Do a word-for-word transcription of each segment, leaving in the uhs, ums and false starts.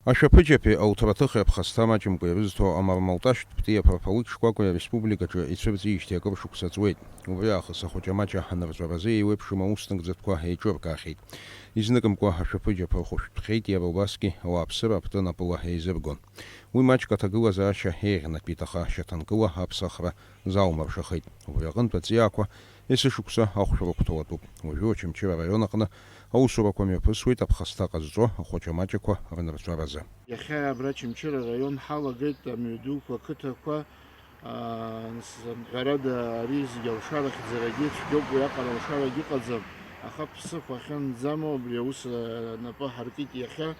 Ашәаԥыџьаԥи ауҭраҭыхи аԥхасҭа маҷымкәа ирызҭо амармалташьтә птиа ԥарԥалыкьшқәакәи ареспубликаҿы ицәырҵижьҭеи акыр шықәса ҵуеит. Убри аахыс ахәаҷамаҷа анырҵәаразы еиуеиԥшым аус нагӡатәқәа еиҿыркаахьеит. Изныкымкәа ашәаԥыџьаԥ рхәышәтәхьеит, иара убасгьы ауааԥсыра аптын апыла еизыргон. Уи маҷк аҭагылазаашьа еиӷьнатәит, аха шьаҭанкыла аԥсахра залмыршахеит. Убри аҟынтә аҵиаақәа есышықәса ахәшә рықәҭәалатәуп. Уажәы Очамчыра араион аҟны аусурақәа мҩаԥысуеит аԥхасҭа ҟазҵо ахәаҷамаҷақәа рнырҵәаразы. Иахьа абра Очамчыра араион ҳалагеит амҩадуқәа, ақыҭақәа, аа, нас, ҳәарада, ари зегьы алшара хьӡарагьы цәгьоуп, уиаҟара алшарагьы ыҟаӡам, аха ԥсыхәа ахьынӡамоу абри аус, аа, напы ҳаркит иахьа.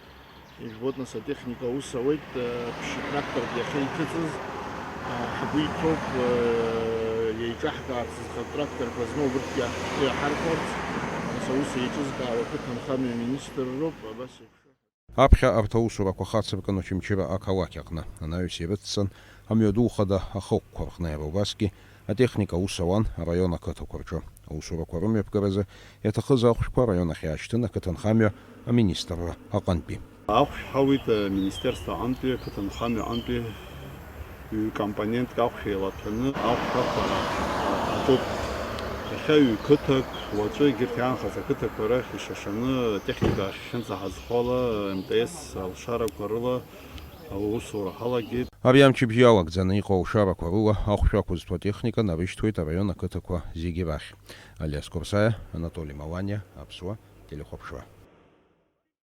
Ижәбоит, нас, атехника аус ауеит, э, ԥшь-тракторк иахьа иҭыҵыз, э, ҳгәы иҭоуп, э, еиҿаҳкаарц зхатә тракторқәа змоу убырҭгьы аҳ-, ҳгәы иаҳархәарц, нас аус еиҿызкаауа ақыҭанхамҩа аминистр роуп, абас еиԥш. Аԥхьа арҭ аусурақәа хацыркын Очамчыра ақалақь аҟны, анаҩс ирыццан амҩаду хада ахықәқәа рҟны, иара убасгьы атехника аус ауан араион ақыҭақәа рҿы. Аусурақәа рымҩаԥгаразы иаҭахыз ахәшәқәа араион ахь иаашьҭын ақыҭанхамҩа аминистрра аҟынтәи. Ахәшә ҳауит аминистерство аҟынтәи, ақыҭанхамҩа аҟынтәи ҩ-компонентк ахәшә еилаҭәаны ахәшә ақәлара аҿуп. Иахьа ҩ-қыҭак, уаҵәы егьырҭ иаанхаз ақыҭақәа рахь ишьашаны атехника ахьынӡаҳазхо ала, М Т С алшарақәа рыла аусура ҳалагеит. Ари амчыбжьы иалагӡаны иҟоу алшарақәа рыла ахәшә ақәызҭәо атехника нарышьҭуеит араион ақыҭақәа зегьы рахь. Алиас Курсаиа, Анатоли Маланиа, Аԥсуа телехәаԥшра.